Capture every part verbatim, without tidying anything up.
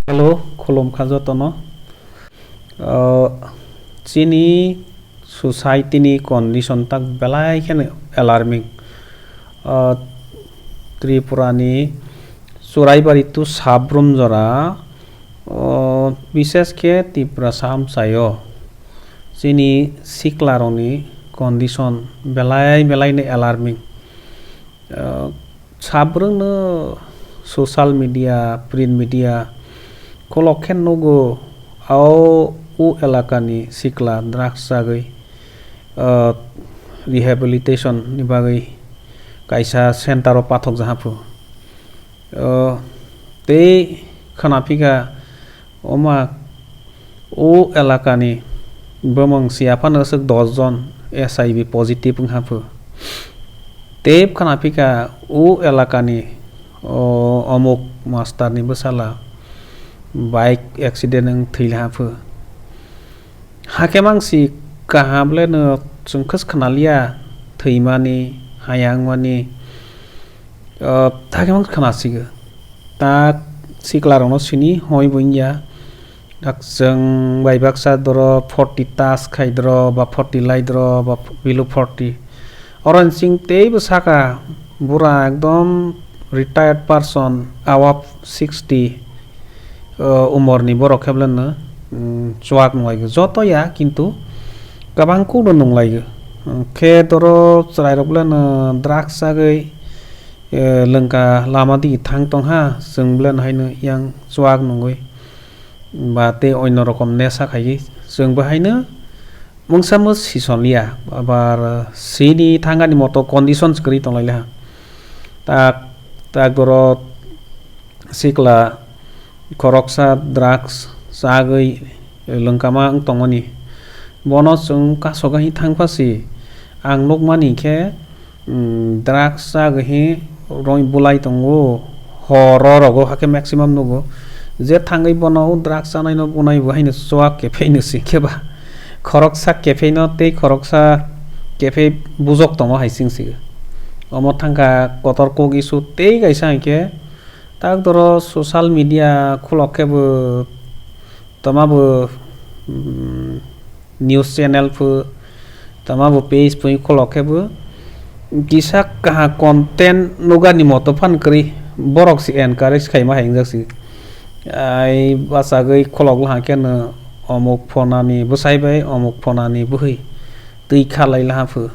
Hello, khulumkha jotono. Ah, chini society ni condition tak belai kheno alarming. Ah, Tripura ni Churaibari to Sabrum jora, oh, bishesh khe Tiprasa amchaio chini sikla rokni condition belai belai no alarming. Ah, sabrwngno social media, print media khulok khe nugo, o, o elakani sikla drugs chagwi, ah, rehabilitation ni bagwi kaisa center o pathok jaha phu. Ah, tei khwnaphikha, Oma, o elakani bumung siya phano aswk dos jon H I V positive wngha phu. Tei khwnaphikha o elakani, o, omuk master ni bwsala bike accident wng thwi laha phu. Hakhe mang si kaham le no chwng khwswk khwnaliya thwimani, hayang mani, ah, hakhe mang khwnasigo. Tak sikla rokno sini hoi bo wngya. Dak chwng bai baksa doro forty tas khai doro ba forty lai doro ba below forty. Oro ni sing teibo saka bura ekdom retired person above sixty, uh, umor ni borok khe belai no, um, chuak nung lai joto ya kintu kwbang kuk no nung lai khe doro chwrai rok belai no drugs chagwi, eh, lwngka lama digi thang tong ha chwng belai no haino yang chuak nungwi. Ba tei onno rokom nesa khaiwi chwng bo haino mungsa mung sison liya, abar sini thangani moto condition se kwrwi tong lai ha. Tak, tak doro sikla khoroksa drugs chagwi lwngkama wng tongmani. Bono chwng kasogwi thang pha si ang nukmani khe, um, drugs chagwi roi bulai tongo, horo rogo hakhe maximum nugo. Je thangwi bono o drugs chanai no bunai bo haino chuak kephei no si khe ba khoroksa kephei no tei khoroksa kephei bujok tongo hai chwng si. Omo thangkha kotor kok issue tei kaisa hinkhe tak doro social media khulok khe bo toma bo, um, news channel pho, toma bo page pho khulok khe bo kisa kaha content nugani moto phan kwrwi borok se encourage khaima hai wngjak se. Ai bachagwi khulok laha khe no omuk phonani bwsai bai omuk phonani bwhwi twi kharlai laha pho,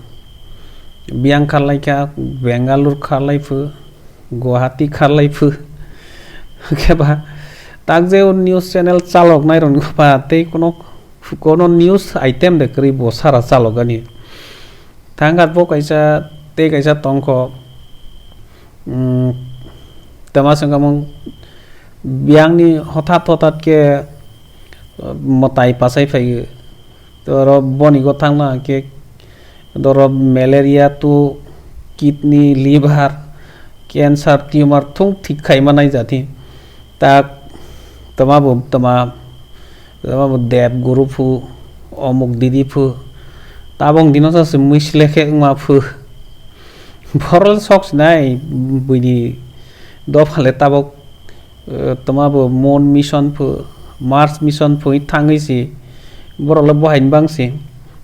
biyang kharlai kha, Bengaluru kharlai pho, Guwahati kharlai phu. Khe ba tak je o news channel chalok nai rok ba tei kono, kono news item de kwrwi bo sara chalok ani. Thangkhat bo kaisa tei kaisa tongkho, um, tama sengkamung biyangni hothat hothat khe, uh, mwtai pasai phai. Toro boni go thangna hwnkhe doro malaria, tu kidney, liver, cancer, tumor thung thik khaima nai jati. Tak toma bo toma, toma bo deb guru phu, omuk didi phu, tabok dino sa se mwisle khe wngma phu. Borok le sok sinai buini dopha le tabok, eh, toma bo Moon mission phu, Mars mission phu thangwi si borok le bohaini bang si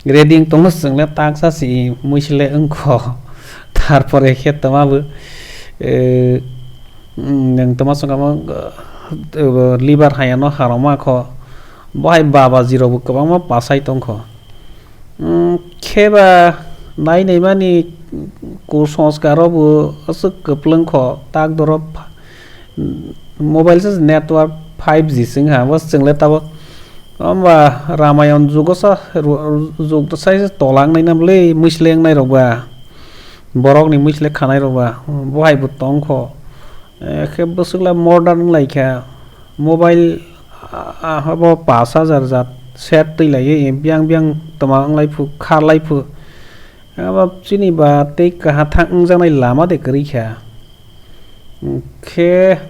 ready wng tongno chwng le taksa si mwisle wngkho. Tarpore khe toma bo, eh, mm, nwng toma songkha mo, eh, liver hayano haroma kho, bohai baba jirok bo kwbangma pasai tongkho. Mm, khe ba nai naimani kusanskar rok bo aswk kwplwng kho, tak doro pha-, mobile se network five G se wngha, bo chwng le tabok. Hwnba Ramayon jugo sa, ru-, jug sai se tola wng nai na bwle, mwisle wng nai rok ba, borok ni mwisle khanai rok ba, bo hai bo tong kho. Eh, khe bwswk le modern wng lai kha, mobile, ah, ah, abo pash hajar jat set twi lai, biyang biyang toma wng lai phu, khar lai phu. Abo chini ba tei kaha thang wngjaknai lama de kwrwi kha. Khe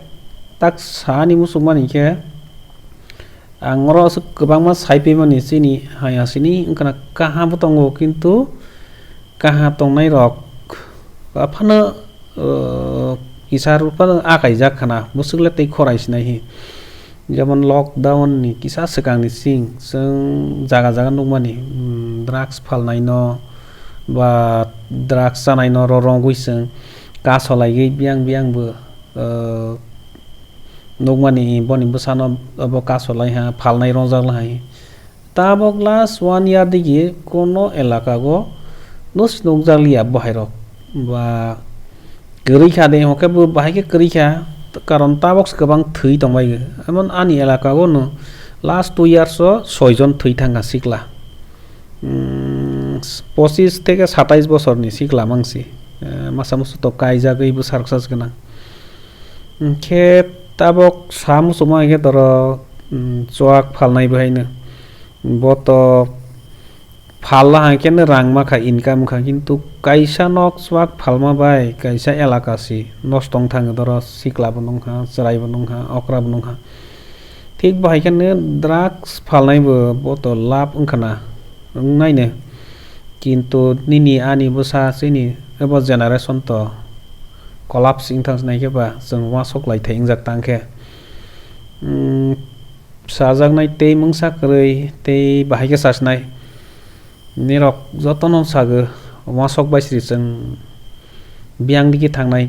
tak sa ni muchungmani khe ang oro aswk kwbangma sai phaimani chini haya sini wngkhana kaha bo tongo, kintu kaha tongnai rok aphano, uh, kisa rw phano akaijak khana, bwswk le tei khorai sinai hi. Jemon lockdown ni kisa swkang ni sing chwng jaga jaga nukmani, mm, drugs phalnai no ba drugs chanai no rorongwi chwng kasolaiwi biyang biyang bo, uh, nukmani boni bwsano abo kasolai ha phalnai rongjak lai. Tabok last one year digi kono elaka go no sinokjak liya bahai rok ba kwrwi kha de, hwnkhe bo bahai khe kwrwi kha, karon tabok se kwbang thwi tongbai. Emon ani elaka go no last two years o soi jon thwi thangkha sikla. Mm, pochis theke satais bosor ni sikla mangsi. Eh, masa musu to kaijagwi bwsarok sas gwnang. Hwnkhe tabok sa muchungma hwnkhe toro, mm, chuak phalnai bo haino. Bo to phalna hai khe no rang ma kha, income wng kha, kintu kaisa nok chuak phalma bai kaisa elaka si nosto wng thang, doro sikla bo nung kha, chwrai bo nung kha, okra bo nung kha. Thik bo hai khe no drugs phalnai bo, bo to lab wng khana, wng nai no. Kintu nini ani bwsa chini abo generation to collapse wng thang nai khe ba chwng uansuk lai thai wngjak tang khe. Mm, chajaknai tei mungsa kwrwi tei bahai khe chasnai. Nirok jotono sago, uansuk bai sri chwng biyang digi thangnai,